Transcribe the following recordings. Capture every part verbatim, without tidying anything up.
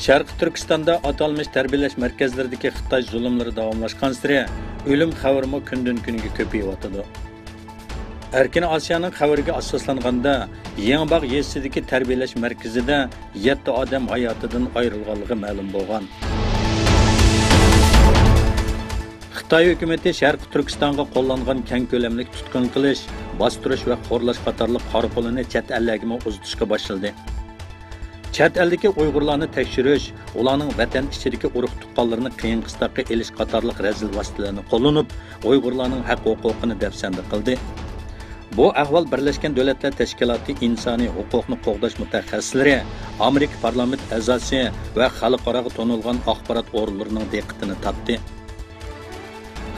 شەرقىي تۈركىستاندا ئاتالمىش تەربىيەلەش مەركەزلىرىدىكى خىتاي زۇلۇملىرى داۋاملاشقانسېرى، ئۆلۈم خەۋىرىمۇ كۈندىن-كۈنگە كۆپىيىۋاتىدۇ. ئەركىن ئاسىيانىڭ خەۋىرىگە ئاساسلانغاندا، يېڭىباغ يېزىسىدىكى تەربىيەلەش مەركىزىدە يەتتە ئادەم ھاياتىدىن ئايرىلغانلىقى مەلۇم بولغان. خىتاي ھۆكۈمىتى شەرقىي تۈركىستانغا قوللانغان كەڭ كۆلەملىك تۇتقۇن قىلىش، باستۇرۇش ۋە خورلاش قاتارلىق قارا قولىنى چەت ئەللەرگىمۇ ئۇزىتىشقا باشلىدى. چەت ئەلدىكى ئۇيغۇرلارنى تەكشۈرۈش، ئۇلارنىڭ ۋەتەن ئىچىدىكى ئۇرۇق-تۇغقانلىرىنى قىيىن-قىستاققا ئېلىش قاتارلىق رەزىل ۋاسىتىلەرنى قوللىنىپ، ئۇيغۇرلارنىڭ ھەق-ھوقۇقىنى دەپسەندە قىلدى. بۇ ئەھۋال بىرلەشكەن دۆلەتلەر تەشكىلاتى ئىنسانىي ھوقۇقنى قوغداش مۇتەخەسسىسلىرى، ئامېرىكا پارلامېنت ئەزاسى ۋە خەلقئاراغا تونۇلغان ئاخبارات ئورۇنلىرىنىڭ دىققىتىنى تارتتى.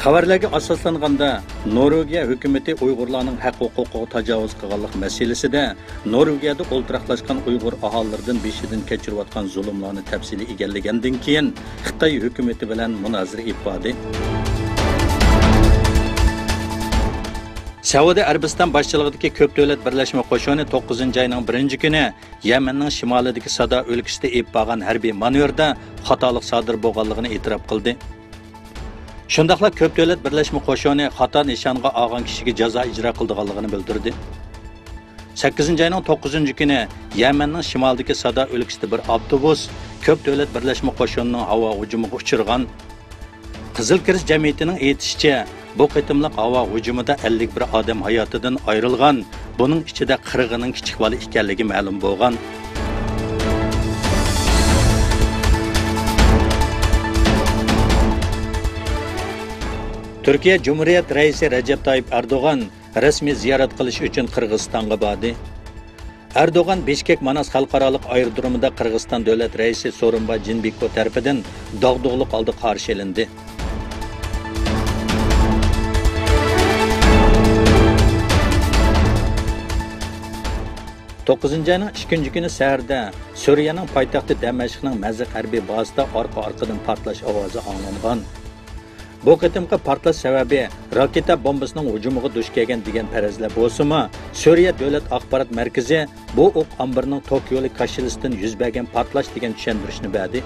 خەۋەرلەرگە ئاساسلانغاندا، نورۋېگىيە ھۆكۈمىتى ئۇيغۇرلارنىڭ ھەق-ھوقۇقىغا تاجاۋۇز قىلغانلىق مەسىلىسىدە نورۋېگىيەدە ئولتۇراقلاشقان ئۇيغۇر ئاھالىلىرىدىن بېشىدىن كەچۈرۈۋاتقان زۇلۇملارنى تەپسىلىي ئىگىلىگەندىن كېيىن، خىتاي ھۆكۈمىتى بىلەن مۇنازىرە ئېلىپ باردى. سەئۇدى ئەرەبىستان باشچىلىقىدىكى كۆپ دۆلەت بىرلەشمە قوشۇنى توققۇزىنچى ئاينىڭ بىرىنچى كۈنى يەمەننىڭ شىمالىدىكى سادا ئۆلكىسىدە ئېلىپ بارغان ھەربىي مانېۋىردا خاتالىق سادىر بولغانلىقىنى ئېتىراپ قىلدى. شۇنداقلا كۆپ دۆلەت بىرلەشمە قوشۇنى خاتا نىشانغا ئالغان كىشىگە جازا ئىجرا قىلىدىغانلىقىنى بىلدۈردى. سەككىزىنچى ئاينىڭ توققۇزىنچى كۈنى يەمەننىڭ شىمالىدىكى سادا ئۆلكىسىدە بىر ئاپتوبۇس كۆپ دۆلەت بىرلەشمە قوشۇنىنىڭ ھاۋا ھۇجۇمىغا ئۇچرىغان. قىزىل كىرېست جەمئىيىتىنىڭ ئېيتىشىچە، بۇ قېتىملىق ھاۋا ھۇجۇمىدا ئەللىك بىر ئادەم ھاياتىدىن ئايرىلغان، بۇنىڭ ئىچىدە قىرىقىنىڭ كىچىك بالا ئىكەنلىكى مەلۇم بولغان. تۈركىيە جۇمھۇرىيەت رەئىسى رەجەپ تايىپ ئەردوغان رەسمىي زىيارەت قىلىش ئۈچۈن قىرغىزىستانغا باردى. ئەردوغان بىشكېك ماناس خەلقئارالىق ئايرودرومىدا قىرغىزىستان دۆلەت رەئىسى سورۇنباي جىنبېكوف تەرىپىدىن داغدۇغىلىق ھالدا قارشى ئېلىندى. توققۇزىنچى ئاينىڭ ئىككىنچى كۈنى سەھەردە سۈرىيەنىڭ پايتەختى دەمەشقنىڭ مەزىق ھەربىي بازىسىدا ئارقا-ئارقىدىن پارتلاش ئاۋازى ئاڭلانغان. بۇ قېتىمقى پارتلاش سەۋەبى راكېتا بومبىسىنىڭ ھۇجۇمىغا دۇچ كەلگەن دېگەن پەرەزلەر بولسىمۇ، سۈرىيە دۆلەت ئاخبارات مەركىزى بۇ ئوق ئامبىرىنىڭ توك يولى كاشىلىسىدىن يۈز بەرگەن پارتلاش دېگەن چۈشەندۈرۈشنى بەردى.